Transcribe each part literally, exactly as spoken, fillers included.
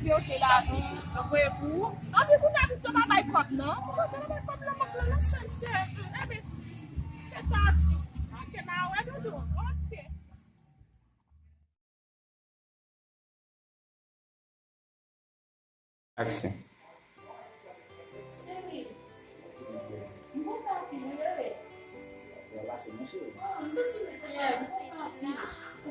Yo te la, nou voye pou ou. Anpi kounye a, Victor pa bay kòb, non. Victor pa bay kòb nan bank lan, non, sèl chè. Enben, se pati. Ok, n a wè, doudou. Ok. Aksyon. Cheri, m kontan anpil, wi, bebe. Byen pase, mon cheri. Oh, m santi m byen, m kontan anpil.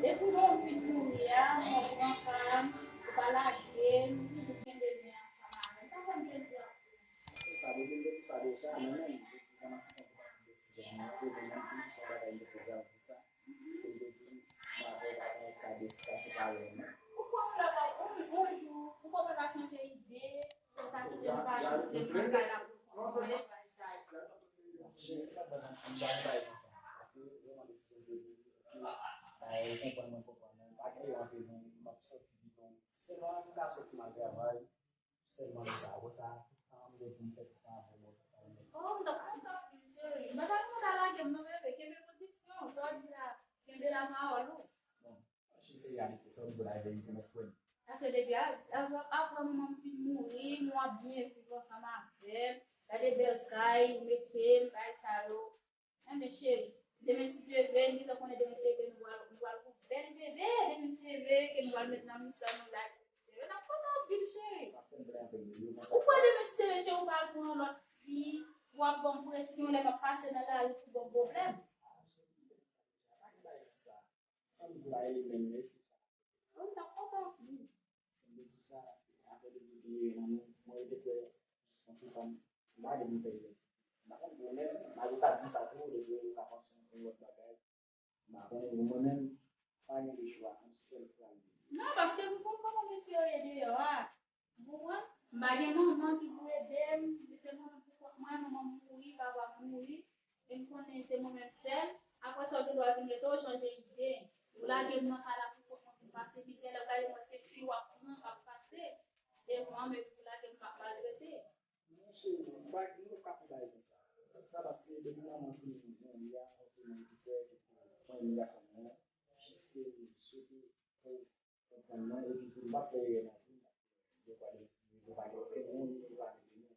Depi lè w fin mouri a, mwen pran ka m, ou pa lage m, ou kenbe men ansanm avè m. Sa fè m plezi anpil. Sa, depi m te di sa deja, mwen menm, depi kòmanse pran desizyon, mwen te di menm si se yon bagay m te fè deja, m di sa. Ou kwè m lè w ap yon jou, ou kwè mwen pa chanje ide, ou pa kite m pa kite m nan kay la pou konprann bagay sa yo. Cheri, m pa t ban nan ti bagay konsa. Paske vrèman desizyon m te pran, ou konprann mwen, konprann mwen. Pa gen anpil, non, m ap sòti bidon. Sèlman m ka sòti m al travay. Sèlman sa, apre sa, tout tan m gen pou m fè tout tan avè w, tout tan m gen. Oh, m t ap kontan anpil, cheri. M pa t ap kontan lage m non, bebe. Kenbe pozisyon, sa w di la, kenbe la pawòl ou. Bon, cheri, se reyalite, sa w di la, e verite, mèt kwè m. Paske depi a, a, apre manman m fin mouri, nou ap byen viv ansanm avè m. Gade bèl kay, ou mete m, bagay sa yo. Enben, cheri, demen si Dye vle, li fè konnen demen si Dye vle, nou pral, nou pral gon bèl bebe, demen si Dye vle, ke nou pral met nan mitan nou la, demen si Dye vle, n ap kontan anpil, cheri. Ou kwè demen si Dye vle, cheri, ou pral pran yon lòt fi, w ap ban m presyon, lè m ap pase nan lari pou ban m pwoblèm? Sa m di la, e menm, mèsi. Ou t ap kontan anpil. M te di sa, apre depi li nan men mwen, li te kwè jis konsa, m pa gen moun fè li. M pa konn pou ou menm, malgre w ka di sa tou, depi ou ka panse yon lòt bagay. M pa konnen, pou mwen menm, pa gen de chwa, yon sèl fwa li. Non, paske m konn kòman mesye yo ye deyò a. Ou konprann? M pa gen manman ki pou ede m, li se mwen menm pou kont mwen, manman m mouri, papa m mouri. E m konnen se mwen menm sèl. Apre sa, ou gen dwa vin rete, ou chanje ide. Ou lage m nan kay la pou kont mwen pou m pase mizè. Lè w gade mwen, se fi w ap pran k ap pase devan m epi ou lage m k ap maltrete. Non, cheri, m pa gen yon ka pou bagay konsa. Sa paske depi manman fin mouri a, mwen te mwen ki fè, mwen menm gason mwen, jis se m swete pou konprann mwen, epi pou m pa fè erè nan vi m, paske defwa demen si Dye vle, pa gen okenn moun ki pale de nou.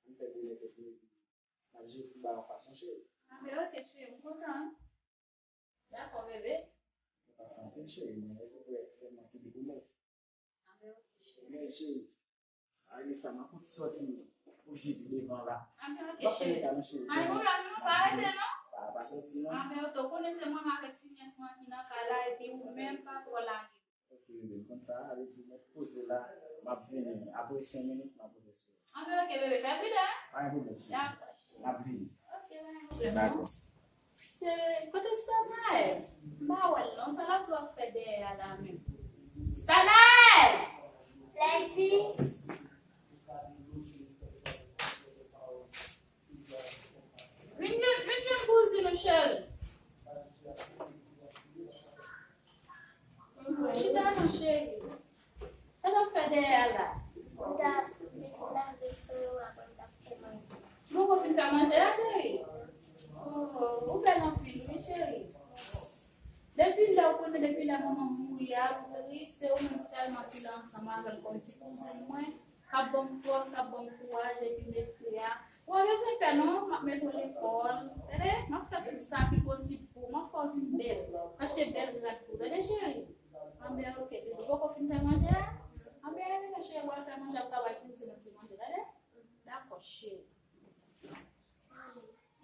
Ann fè byen tèt nou, epi n ap jere tout bagay yon fason, cheri. Anben, ok, cheri, m kontan, wi. Dakò, bebe. Ou pase anpil, cheri, mwen, mwen, mwen, sèlman kenbe pwomès. Anben, ok, cheri. Men, cheri, Ann sa, m ap fouti sòti pou jip devan la. Anben, ok, cheri. Pa gen pwoblèm, non, pa rete, non. Pa, pa sòti, non. Anben, ok, ou konnen se mwen menm avèk ti nyès mwen ki nan kay la, epi ou menm pa twò lage. Ok, bebe, m konn sa, ale di mèt poze la, m ap vini. Apre senk minit, m ap vini sou ou. Anben, ok, bebe, fè pridan, en. Pa gen pwoblèm, cheri. Dakò, cheri. M ap vini. Ok, pa gen pwoblèm, non. Dakò. Se kote Stanael? M pa wè l non, sa l ap vin fè dèyè a la menm? Stanael! Lady! Vin jwenn, vin jwenn kouzin ou, cheri. Chita non, cheri. Sa w ap fè dèyè a la? Mwen t ap lave veso, apre m t ap fè manje. Ou poko fin fè manje a, cheri? Oh, ou bèl anpil, wi, cheri. Depi lè w konnen, depi lè manman m mouri a, m tris, se ou menm sèlman ki la ansanm avè m kòm ti kouzin mwen. K ap ban m fòs, k ap ban m kouraj, epi mesye a. Ou pa bezwen pè non, m ap mete w lekòl. Tande, m ap fè tout sa ki posib pou ou, m ap fè w vin bèl. M achte bèl rad pou ou, tande cheri? Anben, ok, bebe, ou poko fin fè manje a? Anben, rete cheri, w al fè manje, ap travay kouzin, ti manje, tande? Dakò, cheri.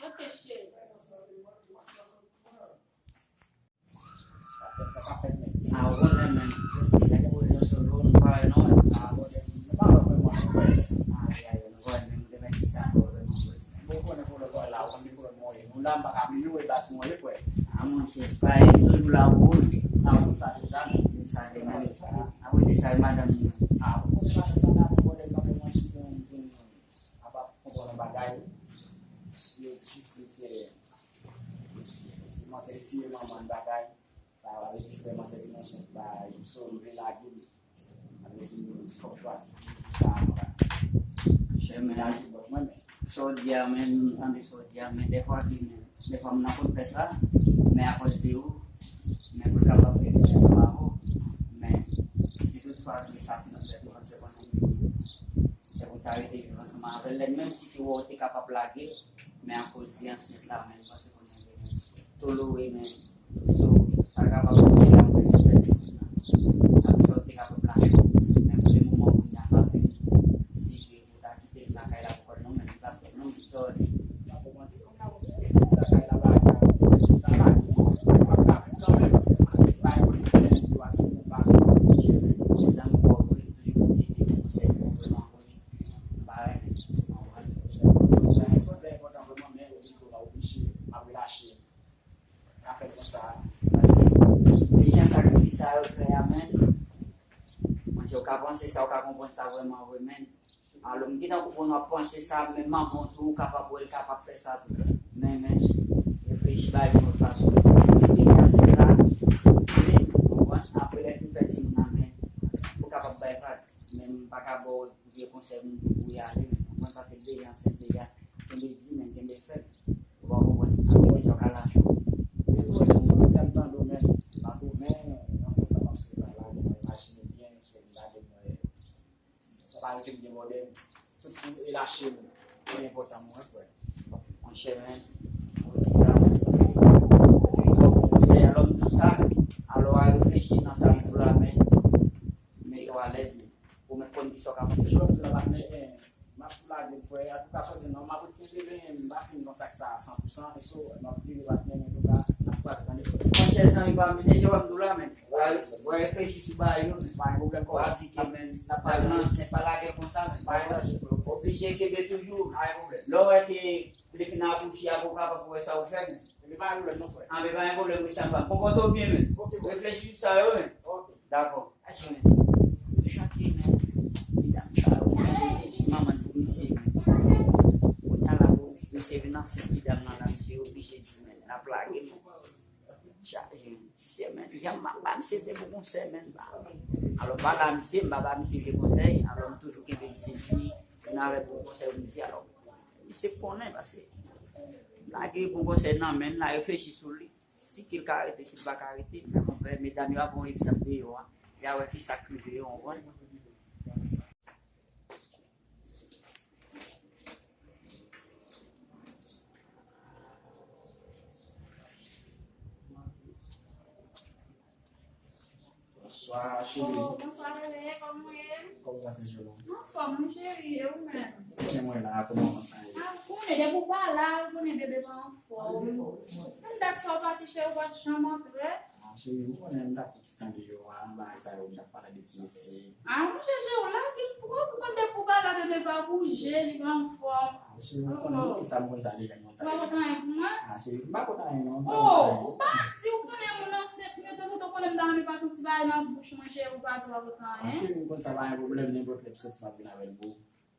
Ok, cheri. Sa ka fèt, men. Ah, ou konnen, men. Lè ke poze yon solo, nou pa wè, non. Ah, ou konnen, nou pa wè vrèman, nou wè. Ay, ay, nou wè, men, nou te mèt di sa, nou wè, men. Bon, ou konnen pwoblèm la, ou konnen pwoblèm mwen ye. Nou la, m pa ka bliye w, e bas mwen ye, frè. Ah, monchè, pa e toujou la pou ou, la pou sa deja, men. Sa deja, men. Apre de sa, e madanm mwen. Ah, ou konnen sa, se pa ka pwoblèm, pa pwoblèm, si bon, bon, bon. Apa konprann yon bagay, yo jis di se, se manzè ki tiye manman l bagay, sa vle di frè manzè ki ansent ba Iso, m vle lage l. Sa vle di fòk chwazi sa apa. Chè men, lage bòt mwen men. Sa w di a men, m tande sa w di a, men dèfwa ki men, dèfwa m nan konn fè sa, men akoz de ou, men pou l kapab rete ansanm avè w, men si tout fwa ke sa fin fèt, ou konn se konnen Ka rete viv ansanm avè l, lè menm si ke wè w te kapab lage, men akoz li ansent la, men m panse konnen li tolore, men so, sa kapab rive la, mwen se fè timoun nan. Apre sa, w te kapab lage, men pou le moman, kounye a, pa fè. Si ke ou ta kite l lakay la pou kò l non, men li pa fè non, men sa w di. Pa pou manti, kòm la, ou ti piti lakay la, bagay sa, si w ta lage, ou pa ka viv kanmenm. Ti bagay konnen, ou a ti moun pa. Se zanmi pa w, toujou ede, konsèy, pou w vrèman Parèy, se yon trè enpòtan vrèman, men yo vin tou la oblije ap relache. Afè konsa, paske deja sakrifis sa yo fè a, men, mwen, si w ka panse sa, w ka konprann sa vrèman vre, men. Alò, m gentan konprann w ap panse sa, men manman w tou, ou kapab wè l kapab fè sa tou. Men, men, reflechi bay yon lòt fason. Piske nan se la, men, w konprann, apre lè fin fè timoun nan, men, ou kapab bay vag. Men, m pa ka ba w vye konsèy moun pou pou y ale, men konprann paske l deja ansent deja. Kenbe di, men kenbe fèm. Ou pa konprann? Apre sa, w ka lage w. Depi w wè m soti a, m tande w, men, m pa tou, men, nan sans sa m ap swiv la, la, mwen imajine byen, sou m gade, mwen, sa pa rete m gen pwoblèm. Tout pou e lache m, pi enpòtan mwen, frè. Monchè, men, ou di sa, men, paske, bon, konsèy, alò, m di w sa, alò, a reflechi nan sa m di w la, men, mete w alèz, men, ou menm konn kisa w ka fè. Se jodi la, men, M ap lage frè, antouka, sòti non, m ap ret kote, men m pa fin konn sa k sa a san pou san, e so, m ap vire patnè, men antouka, n ap kwaze, tande. Monchè, zanmi pa m, deja w ap di w la, men. Wè, wè, reflechi sou bagay yo, men. Pa gen pwoblèm, w ap di ke, men, n ap pale nan ansent, pa lage konsa, men. Pa gen danje, frè. Oblije kenbe toujou. Pa gen pwoblèm. Lè w wè ke li fin akouche, apre w kapab wè sa w fè, men. Ebyen, pa gen pwoblèm, non, frè. Anben, pa gen pwoblèm, wi, sa m pa m. Konpòte w byen, men. Ok, bro. Reflechi sou sa yo, men. Ok. Dakò. Aji, men. Chak men, ti dam sa yo, oblije di manman l pou misye, men. Kounye a la, pou misye vin ansent ti dam nan la, misye oblije di, men, l ap lage, men. Chaje, men. Ti sè, men. Janm m ap ba misye de bon konsèy, men. Alò, m pa ba misye, m pa ba misye vye konsèy. Alò, m toujou kenbe misye di, vin avèk bon konsèy pou misye. Alò, misye konnen, paske lage bon konsèy nan men l, la reflechi sou li. Si ke l ka rete, si l pa ka rete, men konpè, medam yo ap voye misye deyò a. Y a wè kisa k rive yo, w konprann? Bonswa, cheri. Oh, bonswa, bebe, kòman w ye? Kòman w pase jounen w? Anfòm, wi, cheri, e ou menm? Byen, mwen la, kòman w ye? Ah, ou konnen, depi w pa la, ou konnen bebe pa anfòm. Tann dat sa w pati, cheri, ou pa t janm antre. Ah, cheri, ou konnen m t ap fè ti tan deyò a, bagay sa yo, m t ap pale de ti mesye. Ah, monchè, cheri, w lage m twòp, ou konn depi w pa la, bebe pa bouje, li pa anfòm. Cheri, ou konnen kisa m konn sa deja, m konn sa deja. Ou pa konn anyen pou mwen? Ah, cheri, m pa konn anyen non, m pa konn anyen. Oh, ou pa di ou konnen moun ansent, men tanzantan ou konnen m ta renmen pase yon ti bagay nan bouch mwen, cheri, ou pa di ou pa konn anyen. Ah, cheri, m konn sa pa gen pwoblèm, nenpòt lè m soti m ap vin avè l pou ou.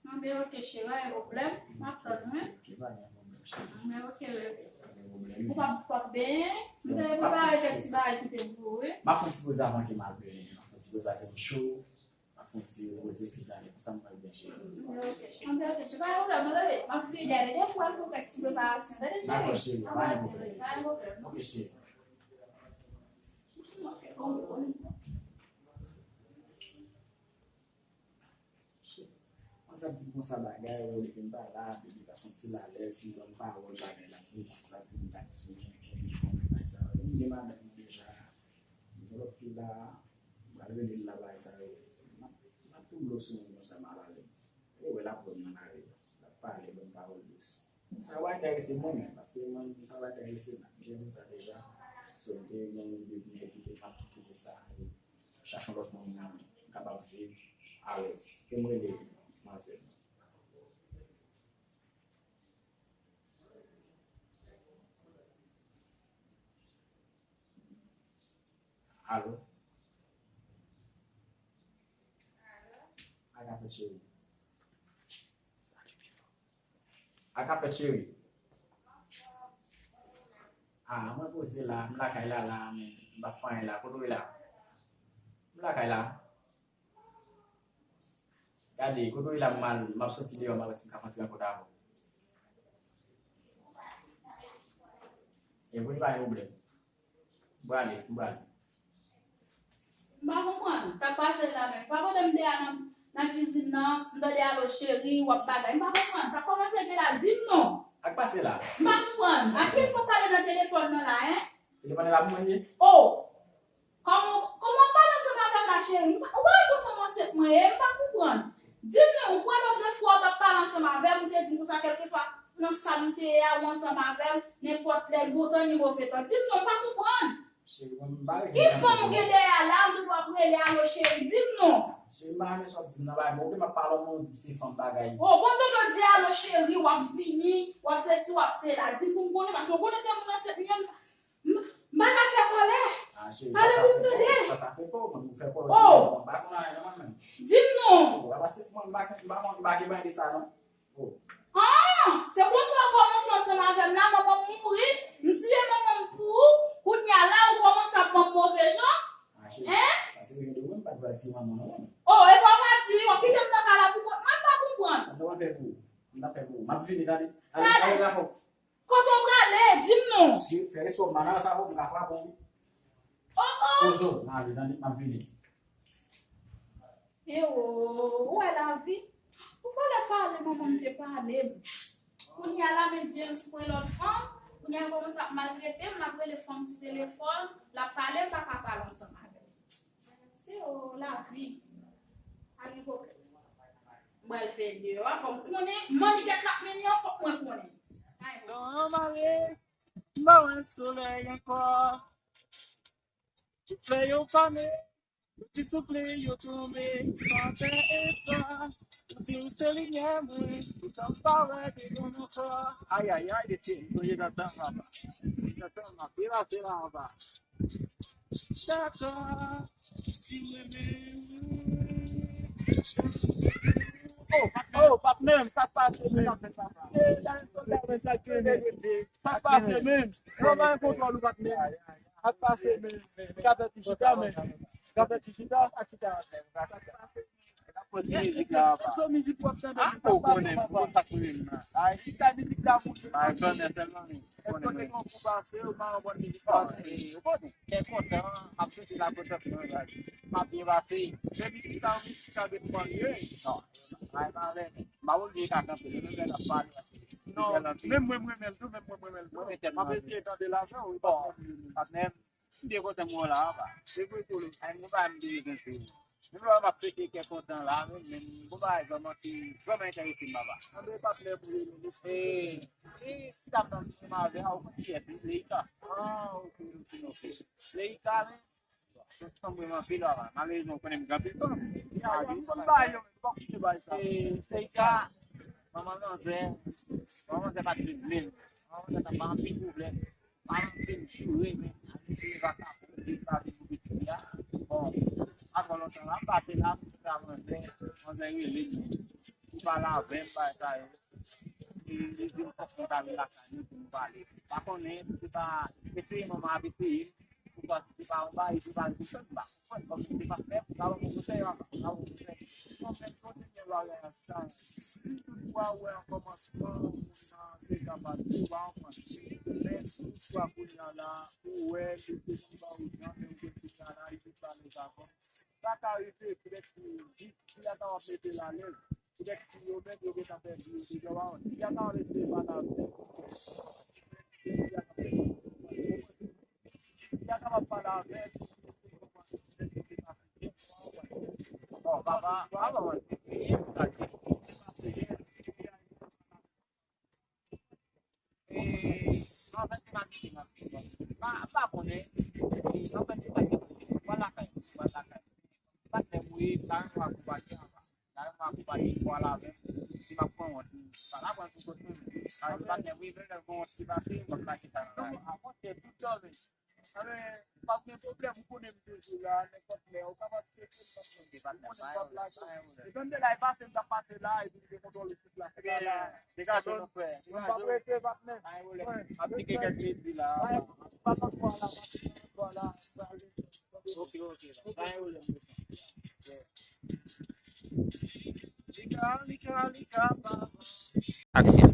Anben, ok, cheri, pa gen pwoblèm, m ap tann ou, wi. Ok, pa gen pwoblèm, cheri. Anben, ok, bebe. Pa gen pwoblèm. Ou p ap, p ap benyen? M te prepare kèk ti bagay kite pou ou, wi. M ap fè yon ti poze avan ke m al benyen, m ap fè yon ti poze pase m cho. M ap fè yon ti repoze, epi tande konsa m pral byen cheri. Anben, ok, cheri. Anben, ok, cheri. Pa gen pwoblèm, non, bebe. M ap veye dèyè. Depi w al fè kèk ti preparasyon, tande, cheri? Dakò, cheri. Pa gen pwoblèm. Pa gen pwoblèm. Ok, cheri. Ok, bon, bon. Cheri. Mwen santi m konsa bagay, wè, depi m pa la, bebe pa santi l alèz, li ban m pawòl, bagay la, pou dis la, pou m ta di sou mwen, pou m konn bagay sa yo. M gen madanm mwen deja. M gen lòt fi la, m pral rele l la, bagay sa yo. M ap, m ap tou blo sou moun konsa, m ap ale. E wè l ap wè m nan lari a. L ap pale, ban m pawòl dous. Sa va enterese mwen menm, paske mwen, sa va enterese m. M te di sa deja. So, m te gen yon ide pou m te kite, m ap kite sa. Chache yon lòt moun m kapab viv alèz. Ke m rele manzè. Alo? Sa k ap fèt, cheri? Sa k ap fèt, cheri? Ah, mwen poze la, m lakay la, la, men m pa fè anyen la. Kote w ye la? M lakay la. Gade, kote w ye la, m al, m ap soti deyò, m al wè si m ka fè yon ti rankont avè w. E wi, pa gen pwoblèm. M prale, m prale. M pa konprann sa k pase la menm. Pa pote m deyò nan, nan kizin nan, m tande alo cheri, w ap bagay. M pa konprann. Sa kòmanse gen la, di m non. Sa k pase la? M pa konprann. A kiyès w ap pale nan telefòn nan la, en? Telefòn nan la pou mwen ye. Oh! Kòman, kòman w pale ansanm avè m la, cheri? M pa, ou pa wè se yon fanm ansent mwen ye, m pa konprann. Di m non, ou pran lòt lè fwa w t ap pale ansanm avè m, ou te di m konsa, kèlkeswa nan sa m te ye a, ou ansanm avè m, nenpòt lè, bon tan ni move tan. Di m non, m pa konprann. Cheri, mwen, m pa renmen sa. Ki fanm ou gen dèyè a la, m te dwe ap rele alo cheri, di m non. Cheri, m pa renmen sa w ap di m nan, bay mwen, oke, m ap pale w, mwen, w di m se fanm bagay. Oh, bon, tonton di alo cheri, w ap vini, w ap sesi, w ap sela, di m pou m konnen, paske w konnen se moun ansent m ye, m, m, m pa ka fè kòlè. Ah, cheri, sa, pale pou m tande. Sa, sa fè pè w, mwen, m fè pè w, di m non, m pa konn anyen nan mwen menm. Di m non. Oh, a, paske mwen, m pa, m pa, m pa gen mande sa, non. Oh. Ah, se konsa w kòmanse ansanm avè m la, manman m mouri, m tiye manman m pou ou, kounye a la ou kòmanse ap ban m move jan? Ah, cheri, hein? Sa se vre de wi, m pa t pral tiye manman w non. Oh, e pa w pa tiye, w ap kite m nan kay la pou kont mwen, m pa konprann. Sa m t ap fè pou ou? M t ap fè pou ou? M ap vini, tande. Ale, ale, ale, ale. Kote w prale? Di m non. Si, fè respè w, m pa nan sa, m ka frape w wi. Oh, oh. Poze w, m ale, tande, m ap vini. Ewo, ou wè lavi? Ou pa lè pale, manman m te pale m. Kounye a la, men James pran lòt fanm. Kounye a l kòmanse ap maltrete m, l ap rele fanm sou telefòn, l ap pale, m pa ka pale ansanm avè l. Se o lavi. Pa gen pwoblèm. M pral fè deyò a, fò m konnen. Mannigèt l ap mennen an, fòk mwen konnen. Ay, bon. Tan an mare, m pa wè solèy ankò. Tout flè yo fane, yo ti soufle, yo tonbe, m pa fè efa. Yo di ou se limyè mwen, poutan m pa wè de lòn ankò. Ayayay, mesye, nou ye nan tan, papa. Nan tan, m ap devase la anba. Dakò, si w renmen. Oh, oh, patnè m, sa k pase, men? Sa k pase, men? Yo pa gen kontwòl ou, patnè m. Sa k pase, men? Gade ti chita, men. Gade ti chita, a chita. Sa k pase, men? Mizik la, pa. Se mizik w ap tande, ah, ou konnen, ou konn sa k rive m nan. Ay, si ta mizik la pou li. Bay flannè sèlman, wi. Èske w te gen yon kou pase, ou pa yon bon mizik sa? Bon, e, ou konnen, kè kontan, m ap swete lakontantman, m ap byen pase. Men mizik sa, yon mizik sa gen pou anyen. Non, ay, m avè m. M pa oblije ka kanpe, menm lè n ap pale. Non, menm mwen, m renmen l tou, menm mwen, m renmen l tou. M ap eseye tande l avè w, wi, patnè m. M byen kontan m wè w la, papa. Se vre, Polo. Ay, mwen pa m byen kontan. Menm lè m ap fete kè kontan la, men, men, bon bagay vrèman ki vrèman enterese m, papa. Anben, patnè m, wi, nou, nou, e, e, si ta pran ansanm avè a, ou konn kiyès, wi, Leika. Ah, ok, ok, ok. Leika, men, se fanm mwen anpil, papa. Malerezman, ou konnen m gen anpil fanm. Ya, ya, m konn bagay yo, men, m pa kouche bagay sa. Se Leika, manman manzè, manman manzè pa t vle m. Manman manzè t ap bay anpil pwoblèm. Malantin joure, men, Malantin vakabon, li pa vin pou pitit li a. Bon, pa twò lontan la, m pase la, m kontre a manzè, manzè rele m. Li pale avè m, bagay sa yo. Li, li di m fòk mwen ta vin lakay li pou nou pale. Pa konnen, se pa eseye manman ap eseye m. Ou pa, se pa yon bagay, se pa yon konsèy, m pa konprann. Kòm se pa fè, m pa yon konsèy, m pa yon konsèy. Mwen menm, kontinye bagay la, sa. Si toutfwa ou wè an kòmansman, moun nan te ka pati, ou pa konprann. Men si toutfwa kounye a la, ou wè, li te konn ba ou jan, men ou te kanalize sa nan sa konn. Sa ka rive, petèt ki jis fi a kapab mete l alèz. Petèt ki yo menm, yo gentan pèdi yo deja, ou pa konn. Fi a kapab eseye pale avè l. Fi a kapab pale avè l. Bon, papa, papa, mwen, sa di. E, anfèt, li pa vini nan vi mwen. Pa, pa konnen. E, anfèt, li pa vini. Pral lakay, pral lakay. Patnè m, wi, ta renmen w akonpaye anba. Ta renmen w akonpaye, pral avè m. Si m ap pran wont, pa la pran pou kont mwen. Patnè m, wi, menm lè m pran wont ki pase, m ap lage sa nan la. Non, avanse tout jan, men. Anben, pa gen pwoblèm, ou konnen m toujou la, nenpòt lè, ou kapab tcheke m, patnè. Ou konnen m p ap lage. E tande la, e pase, m t ap pase la, epi m te kontwòle tout la, se pa la. Degaje, mon frè. M p ap rete, patnè. Pa gen pwoblèm. M ap tcheke kèk ledi la. Pa gen pwoblèm, pa gen pwoblèm, pa gen pwoblèm. Ok, ok. Pa gen pwoblèm. Aksyon.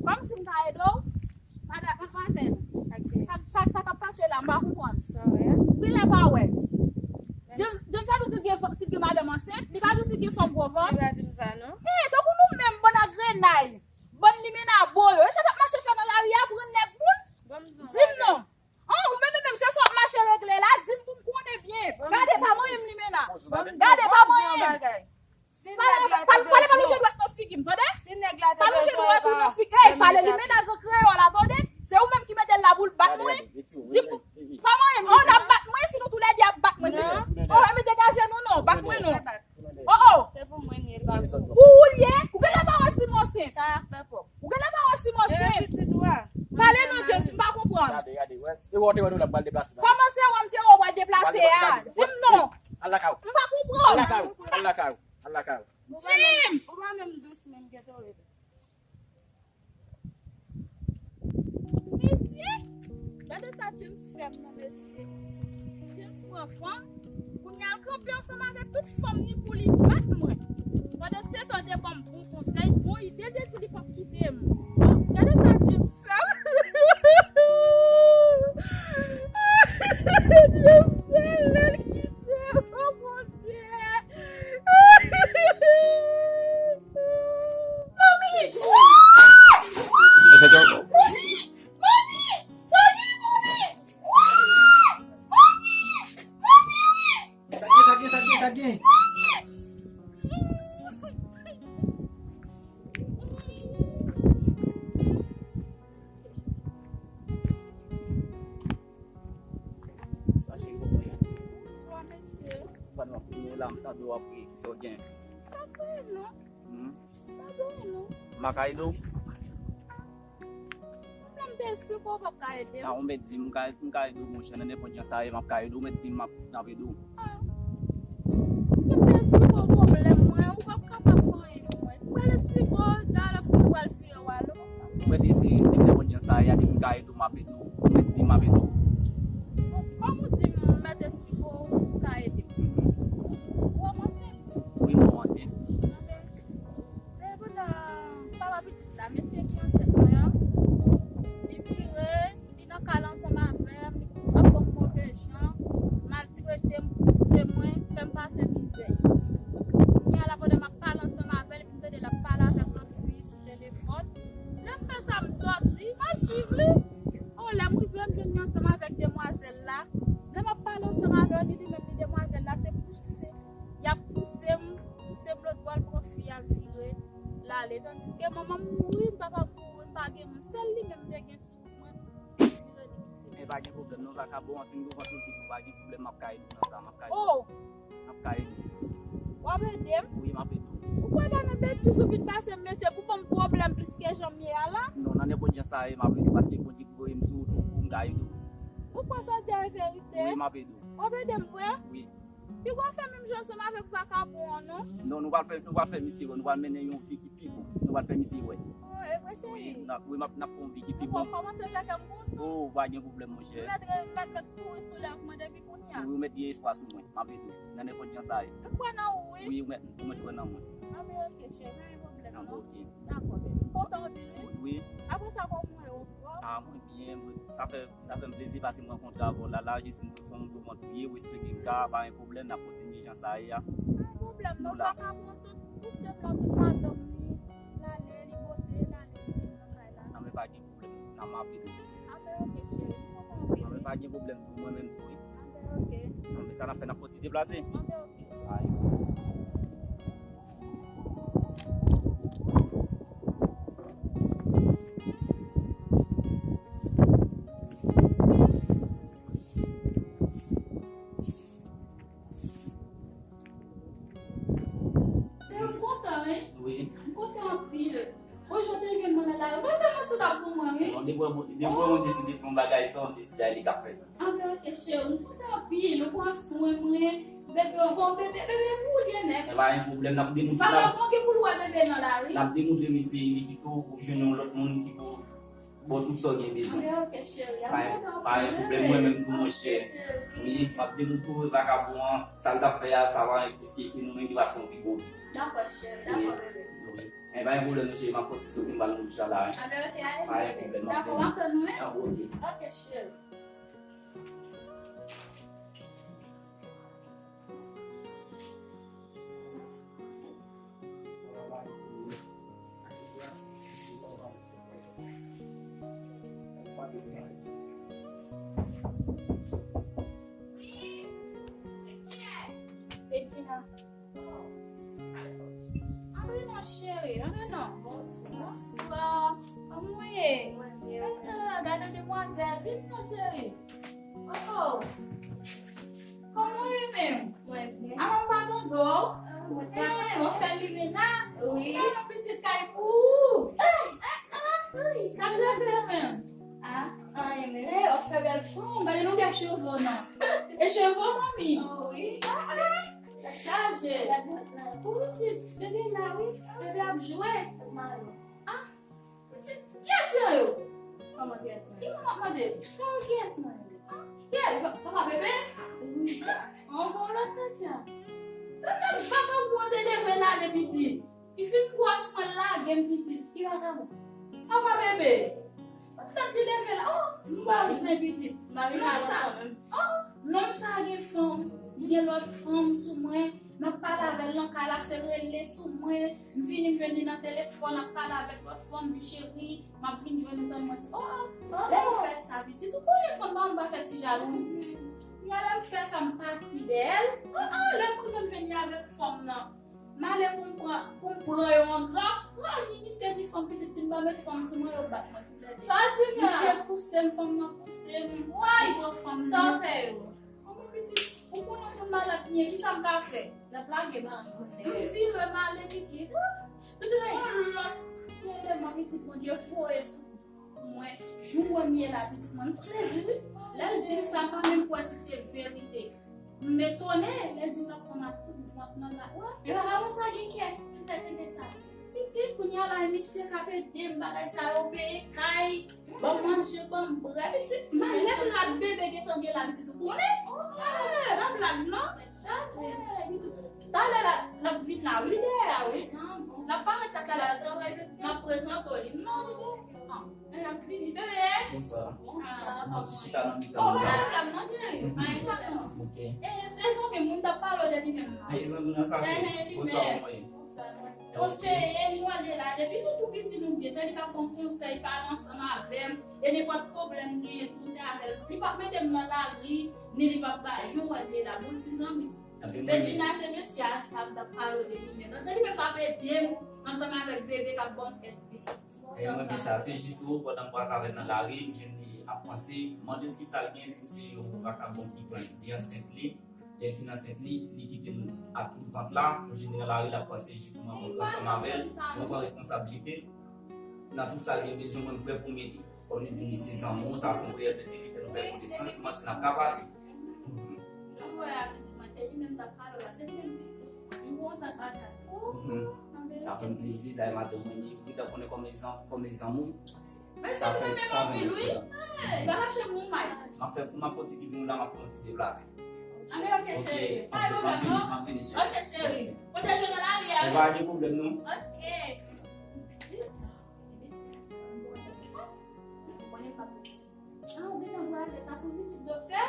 Kòmsi m ka ede w? Madan, madmwazèl, sa, sa, sa k ap pase la, m pa konprann. Ou genlè pa wè. James, James sa di si l gen, si l gen madanm ansent, li pa di si l gen fanm gwo vant. Li pa di m sa, non. Eh, tankou nou menm, bann agrenay, bann limena bo yo, e sa n ap mache fè nan lari a pou rann nèg moun? Di m non. An, ou menm, menm, se sa w ap mache regle la, di m pou m konnen byen. Gade pa manyen m limena. Gade pa manyen m. Pale, pale, pale pa lonje dwèt nan figi m, tande? Pa lonje dwèt ou nan figi. Ey, pale limena, gran kreyòl la, tande? Se ou menm ki mete l la pou l bat mwen. Di m, pa manyen m. Oh, n ap bat mwen si nou toulède ap bat mwen. Oh, enben degaje nou non, bat mwen non. Oh, oh. Pou ou l ye, ou genlè pa wè si m ansent. Ou genlè pa wè si m ansent. Pale non, James, m pa konprann. Gade, gade, wè. E wè, w te wè nou la pral deplase la. Kòman se wè m te wè w pral deplase a? Di m non. Al lakay ou. M pa konprann. Al lakay ou. Al lakay ou. Al lakay ou. James! Ou pa menm dous menm, geto rete. Mesye, gade sa James fè m non, mesye. James pran fanm, kounye a l kanpe ansanm avèk tout fanm ni pou li bat mwen. Pandan se tan, de ban m bon konsèy, bon ide, de di li p ap kite m. Gade sa James fè m. James, se lè l kite m, oh Bondye. Manmi! Manmi! Manmi! Sa gen, manmi! Manmi! Manmi, wi! Sa gen, sa gen, sa gen, sa gen? Manmi! Sa cheri, kòman w ye? Bonswa, mesye. Pandan w ap priye la, m tande w ap priye, kisa w gen? M pa priye, non. Hmm? M pa priye, non. M pa ka ede w? Lè m te esplike w, w p ap ka ede m. A, ou mèt di m, m ka, m ka ede w, monchè, nan nenpòt jan sa ye, m ap ka ede w, ou mèt di m, m ap, m ap ede w. Ah. Lè m te esplike w pwoblèm mwen, ou p ap kapab fè anyen pou mwen. M pral esplike w, talè pou m pral vire w ale, w p ap kapab. Ou mèt eseye di m nenpòt jan sa ye, a, depi m ka ede w, m ap ede w. Ou mèt di m, m ap ede w. Bon, kòm ou di m, m mèt esplike w, ou ka ede m. Mhm. Ou wè m ansent? Wi, m wè w ansent. Anben, se pandan papa pitit la, mesye ki ansent mwen an, li vire, li nan kay la ansanm avè m, li ap ban m move jan, maltrete m, pouse mwen, fè m pase mizè. Kounye a la, pandan m ap pale ansanm avè l, epi m tande l ap pale avèk lòt fi sou telefòn. Lè m fè sa, m sòti, m al swiv li. O, lè m rive, m jwenn li ansanm avèk demwazèl la. Lè m ap pale ansanm avè li, li menm li demwazèl la, se pouse. Y ap pouse m, pouse m lòt bò, l pran fi a, l vire, l ale. Tandiske manman m mouri, m papa m mouri, m pa gen moun. Sèl li menm m te gen sou wout mwen, li vire, li kite m. Men pa gen pwoblèm, non, vakabon an fin gwo vant ou di m, pa gen pwoblèm, m ap ka ede w nan sa, m ap ka ede w. Oh! M ap ka ede w. W ap ede m? Wi, m ap ede w. Ou kwè nan men betiz ou vin pase m, mesye, pou ban m pwoblèm plis ke jan m ye a la? Non, nan nenpòt jan sa ye, m ap ede w, paske Bondye ki voye m sou wout ou pou m ka ede w. Ou kwè sa w di a e verite? Wi, m ap ede w. W ap ede m vre? Wi. Piga w fè menm jan ansanm avèk vakabon an, non? Non, nou pral fè, nou pral fè misye wè, nou pral mennen yon vi ki pi bon. Nou pral fè misye wè. Oh, e vre, cheri? Wi, n ap, wi, m ap, n ap fè yon vi ki pi bon. Ou kòmanse fè kè m kontan. Oh, pa gen pwoblèm, monchè. M mèt re-, mèt ret souri sou lèv mwen depi kounye a. Wi, ou mèt gen espwa sou mwen. M ap ede w nan nenpòt jan sa ye. M kwè nan ou, wi. Wi, ou mèt, ou mèt kwè nan mwen. Anben, ok, cheri, pa gen pwoblèm, non. Anben, ok. Dakò, baby. M kontan anpil, wi. Wi. Apre sa, kòman w ye, ou pròp? Ah, mwen byen, mwen, sa fè Sa fè m plezi paske m rankontre avè w la, la, jis m fè yon gwo vant priye, w esplike m ka, pa gen pwoblèm, n ap kontinye jan sa ye a. Pa gen pwoblèm, non, pa ka pran sot pouse m nan tout madanm li, l ale, li pote, l ale, li nan kay la. Anben, pa gen pwoblèm, n a mape tou. Anben, ok, cheri, m kontan anpil. Anben, pa gen pwoblèm pou mwen menm tou, wi. Anben, ok. Anben, sa n ap fè, n ap fè yon ti deplase. Anben, ok. Ay. Cheri, m kontan, wi. Wi. M kontan anpil. Bonjou, te jwenn mwen nan lari. Mwen se moun sou tap pou mwen, wi. Non, depi w, depi w deside pou yon bagay, se yon deside a li k ap fèt. Anben, ok, cheri, m kontan anpil. Ou pran swen mwen. Bebe, bon, bebe, bebe pou ou li ye nèt. E pa yon pwoblèm, n ap demontre. Valè w gen pou l wè bebe nan lari. N ap demontre misye li pito ou jwenn yon lòt moun ki pou Bon, tout sa w gen bezwen. Ok, ok, cheri. Pa gen pwoblèm, mwen menm tou, monchè. Wi, m ap demoutouve vakabon an, sa l t ap fè a, sa pa gen, paske se nou menm ki pa t fè yon pi gwo. Dakò, cheri, dakò, bebe. Wi. Men pa gen pwoblèm, monchè, m ap fè ti soti, m pral nan douch la, la, wi. Anben, ok, ale, bebe. Pa gen pwoblèm, m ap vini. Dakò, m ap tann ou, wi. Ah, ok, cheri. Regina. Antre non, cheri, antre non. Bonswa. Kòman w ye? Mwen byen. Ah, gade demwazèl. Vin non, cheri. Oh. Kòman w ye menm? Mwen byen. Avan m pa tande w. Ah, mwen ta... Eh, w ap fè limena? Wi. Ou ta nan pitit kay pou ou? Eh, eh, eh. Sa k regle menm? Ah, anyen menm. Eh, w ap fè bèl fanm. Gade longè cheve w nan. E cheve w, manmi? Oh, wi. Ah, ah. Tèt chaje. Gade mwen la. Pou pitit. Bebe la, wi. Bebe ap jwe. Malo. Ah. Ti, kiyès nan yo? Kòman kiyès nan yo? Ki manman k mande? Kòman kiyès nan yo? Ah, kiyès? Pa, papa bebe? Wi. Ah, on bon lòt tèt sa. Tande vakabon an te leve l ale pitit. Li fin gwòs mwen lage m pitit. Ki vakabon? Papa bebe. Tande li leve l. Oh, m bòzen pitit. Mari la sa. Oh, nonm sa gen fanm. Li gen lòt fanm sou mwen. M ap pale avè l nan kay la, se rele sou mwen. M vini, m jwenn li nan telefòn, ap pale avèk lòt fanm, di, cheri, m ap vin jwenn ou, tann mwen. Oh, oh, lè m fè sa, pitit, ou konnen fanm pa, m pa fè ti jalouzi. Kounya lè m fè sa, m pati dèyè l. Oh, oh, lè m rive, m jwenn li avèk fanm nan. M ale pou m pran, pou m pran yo angra. Oh, ni misye, ni fanm, pitit, si m pa met fanm sou mwen, yo bat mwen tou lè de. Sa w di la? Misye pouse m, fanm nan pouse m. Way! M pran fanm nan. Sa w fè yo? Kòman pitit, ou konnen yon moun malad m ye, kisa m ka fè? L ap lage mari m. M vire m ale pitit. Pitit, se yon lòt eleman pitit Bondye voye sou mwen. Jou w wè m ye la, pitit mwen, m tou sezi, wi. Lè l di m sa, m pa menm kwè si se verite. M etone, lè l di m l ap pran m ak tout vant nan la. Wè, e pa sa gen kè, m fè tande sa. Pitit, kounya la, e misye k ap ede m, bagay sa yo, peye kay, ban m manje, ban m bwè, pitit. Malèt rad bebe gentan gen la, pitit, ou konnen? Eh, pa blag, non. Eh, pitit. Talè l ap, l ap vin la, wi, dèyè a, wi. L ap parèt la talè. M ap prezante w li. Non, li dèyè. Ah, l ap vini, bebe. Bonswa. Bonswa. Mwen ti chita nan mitan. Oh, pa gen pwoblèm, non, cheri. Pa gen pwoblèm. Ok. Eh, se zanmi m, m t ap pale w de li menm la. Eh, zanmi nan sa, eh, se li menm. Bonswa, mwen. Konseye nou ale la. Depi nou tou piti, nou byen. Se li k ap ban konsèy, pale ansanm avè m. E nenpòt pwoblèm m genyen tou, se avè l. Li p ap mete m nan lari, ni li p ap ba, jan w wè l ye la, bon ti zanmi. Bedjina, se mesye a sa m t ap pale w de li menm nan. Se li menm k ap ede m ansanm avèk bebe k ap ban m èd pitit. E mwen gen sa, se jis tou, pandan m pral avè l nan lari, m jwenn li ap panse, m mande l kisa l gen, li di se yon vakabon ki pran li ansent li. Lè l fin ansent li, li kite l ak tout vant la, m jwenn li nan lari, l ap panse jis mwen kontre ansanm avè l, mwen pran responsablite l. Nan tout sa l gen bezwen, mwen m prè pou m ede. Kòm li di m li se zanmi w, sa se yon reyèl plezi, li fè nou fè konesans, kòmanse n ap ka pale. Jan w wè a, pitit mwen, se li menm k ap pale w la, se li menm ki di m kontan bagay. Mhm. Sa fè m plezi, sa e madanm mwen, li gentan konnen kòm e zan-, kòm e zanmi w. Men se li menm anpil, wi. Hey, pa lache m yon may. M ap fè, m ap fè yon ti kite nou la, m ap fè yon ti deplase. Anben, ok, cheri. Pa gen pwoblèm, non? M ap vini, cheri. Ok, cheri. Kote jwenn nan lari a, wi. Pa gen pwoblèm, non? Ok. Ou konnen pa pou... Ah, ou gentan prale, sa se yon vizit doktè?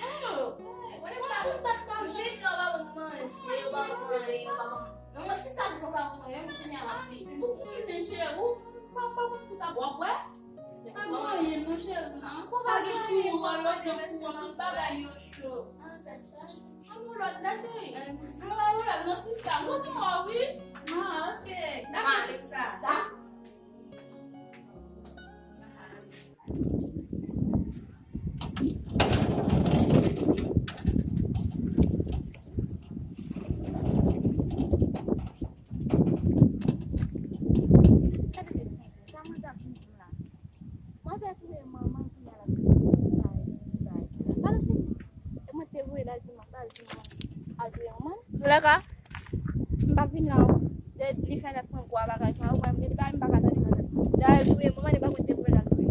Oh, ou konnen pa pou tèt pa vin, yo pa pou manje, yo pa pou anyen, yo pa pou... Non, mwen ti sa, yo pa pou anyen, mwen kounye a la. Ou konnen, cheri, ou pa, pa konn si w ta bwè, bwè. Pa gen anyen non, cheri, non. Ou pa gen kouran, yo gen kouran, tout bagay yo cho. An nou lòt la, cheri. An nou lòt la, non, sista. Mwen pran w, wi. Ah, ok. Dakò, sista. Dakò. Sa mwen t ap di m la. Mwen fè touye manman m kounya l ap vin bay, bay. Sa nou fini? E mwen te voye l al di manman, al di manman. Al touye manman. Zouleka, m p ap vin la non. Li fè nèg pran gwa bagay sa yo, mwen, li bay, m pa ka tande manman. Dayè l touye manman, li pa konn te voye l al touye.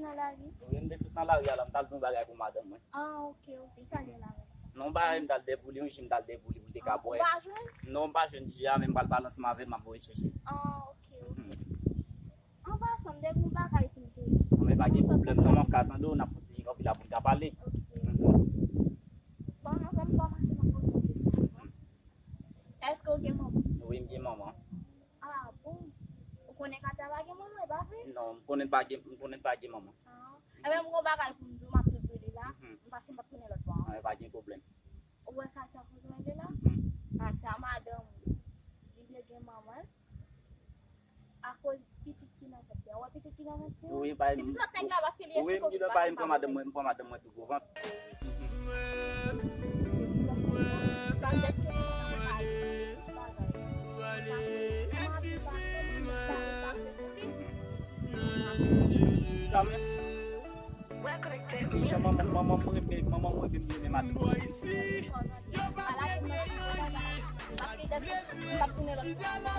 Nan lari? Wi, m te sot nan lari a la, m t al jwenn yon bagay pou madanm mwen. Ah, ok, ok. Sa gen la menm? Non, m pa, m t al dèpouli, yon ji m t al dèpouli pou l te ka bwè. Ah, ou pa jwenn? Non, m pa jwenn ji a, men m pral pale ansanm avè l, m ap voye chèche l. Ah, ok, ok. An pasan, m te gen yon bagay pou m te di. Non, men pa gen pwoblèm, non, m ap ka tande w, n ap kontinye kanpe la pou n ka pale. Ok. Bon, anvan m kòmanse, m ap poze yon kesyon. Èske w gen manman? Wi, m gen manman. Ah, bon. Ou konnen Katia pa gen manman, e pa vre? Non, m konnen pa gen, m konnen pa gen manman. Ah. Ebyen, m gen yon bagay pou m di w, m ap tou di w li la. Mhm. Paske m p ap tounen lòt bò a. Ah, pa gen pwoblèm. Ou wè Katia kote l ye la? Mhm. Katia, madanm ou, li vle gen manman l. Akoz pitit ki nan vant li a. Ou wè pitit ki nan vant li a? Wi, bay m. Pitit lòt nèg la, paske li wi, m di w, bay m pran madanm mwen, m pran madanm mwen tou gwo vant. Sa menm? Jan manman, manman mwen renmen, manman mwen renmen, renmen madanm mwen.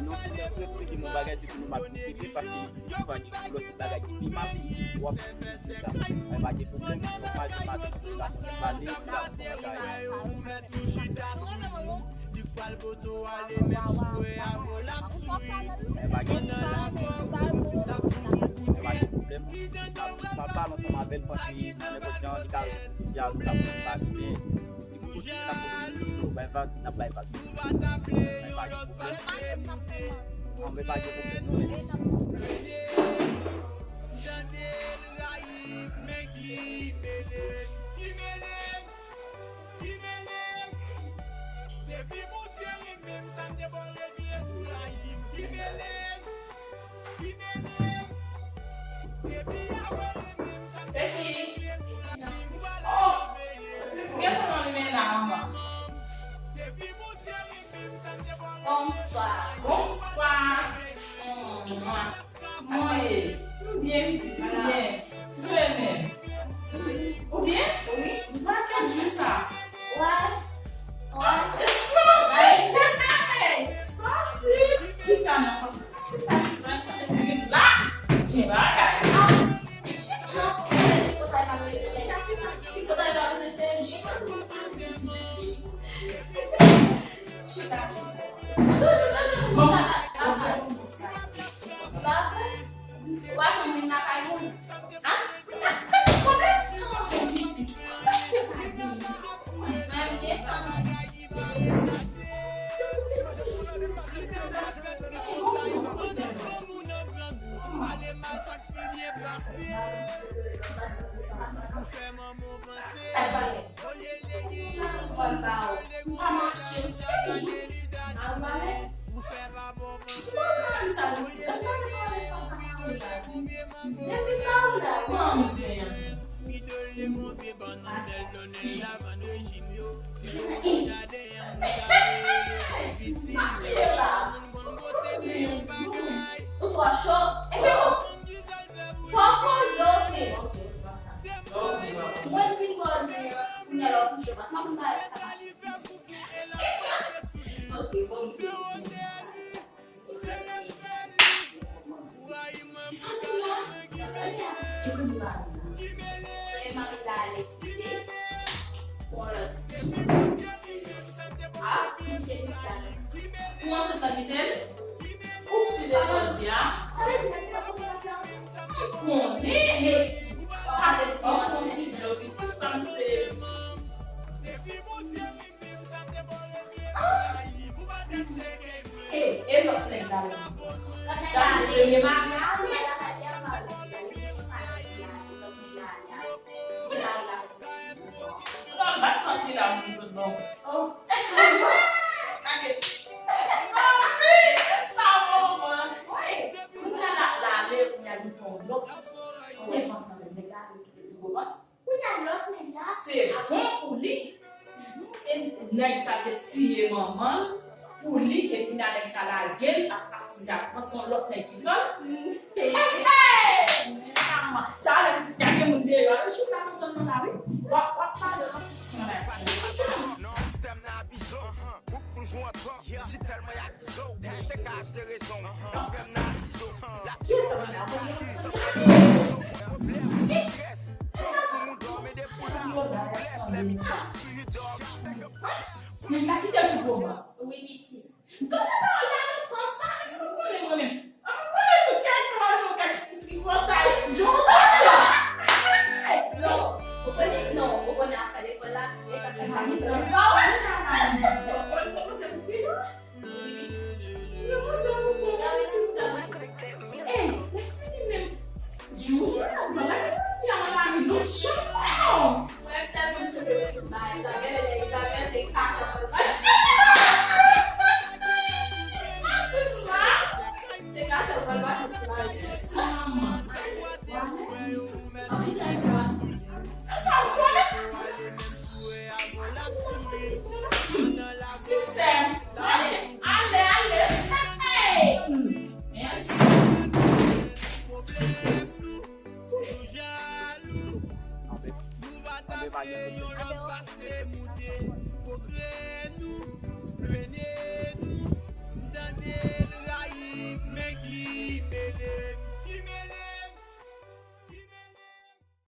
Non, se te fè, fè gen yon bagay, se pou nou mal pou tete, paske li di ki pa gen lòt bagay ki pi mal, li di w ap fè sa. Mwen pa gen pwoblèm, mwen pa gen madanm, mwen pa gen pale, mwen pa gen bagay. Mwen pa gen pwoblèm, mwen pa gen pwoblèm. M ap pale ansanm avè l, paske nenpòt jan li ka rezoud dosye a, nou ka pale, men si pou kote n ap kote, si pou bay vag, n ap bay vag. Bay vag, pwoblèm. An, men pa gen pwoblèm, non, men. Depi Bondye renmen m, sa m te ba w regle ou rayi m. Ki mele m, ki mele m. Depi Yahweh renmen m, sa m te ba w regle ou rayi m. Ou pa la veye. Ou gentan nan limena anba. Depi Bondye renmen m, sa m te ba w regle ou rayi m. Bonswa. Bonswa. Mwen ye. M byen, m byen. Trè byen. Ou byen? Wi. M pa ka jwe sa. Wè. Wè. Soti! Soti! Chita nan kòm sa. Chita, chita, chita. Gen bagay. Chita. Chita, chita, chita. Chita. Chita. Bon. Ou pa konn vin lakay moun? An? Ou pa konn vin lakay moun? Kòman ou konn vin isit? Paske pa gen. Menm gen tan. Sa k pase? Mwen pa wè. M pa mache, m fè jou. A, ou pa wè? M pa konn sa nou di. M pa konn sa nou di. Depi talè, manzè. Sa ki la? Ou twò cho? Epi ou, fò w poze w te. Mwen vin poze an, kounye a la w kouche, paske m ap pale sa mache. Ok, bon, m di. Ki soti la? Gade a. Epi m pa vin la. Soyez Marie la ale kite. Bon, lòt. Ah, kite m la. Ou ansent nan kite l? Ou sou de sòdi a? Konnen. Pale de kòman ti nèg yo pitit fanm se. Ah! E, e lòt nèg la menm? Gade premye maryaj. Ou pa bat santi la moun sot bon. Oh. Gade. Papi, e sa manman. Wi. Kounye a l ap lale, kounye a li pran lòt. Ou te kontan nèg la, li kite tou gwo vant. Kounye a lòt nèg la. Se bon pou li. E nèg sa te tiye manman l pou li, epi la nèg sa lage l, ap pase mize, ap pran se yon lòt nèg ki pran l. Hey! Talè, gade moun deyò, yo chita nan zòn nan la, wi. W ap, w ap pale, w ap fouti nan bagay. Non, sistèm nan abize w. Bouk pou jwe antwò. Si tèlman y abize w, ou te ka achte rezon. Frè m nan abize w. Ki sa w ap fè? Ki Nèg la kite l pou gwo ban. Wi, piti. Tande pawòl la lontan sa, èske nou konnen mwen menm? An, mwen konnen tout kèk tan nou kèk ti tripotay. Jan w chita. Non, ou konnen, non, ou konnen afè lekòl la, e sa fè pa gen tan. Ba wè. Ou konnen se pou fi nou? Wi. Mwen, mwen, mwen, mwen, mwen, mwen, mwen, mwen, Ei, lè fini menm. Jou, jou, nan bagay sa, fi a nan lari, non, janm. Mwen tèlman te vle bay, sa gen lè, sa gen lè, se kaka pral pase. Se kaka pral pase, se kaka pral pase. Anpil sa, sa. Sa, ou konnen? Sisè. Ale, ale, ale. Hey! Mèsi. Anben, anben, pa gen pwoblèm.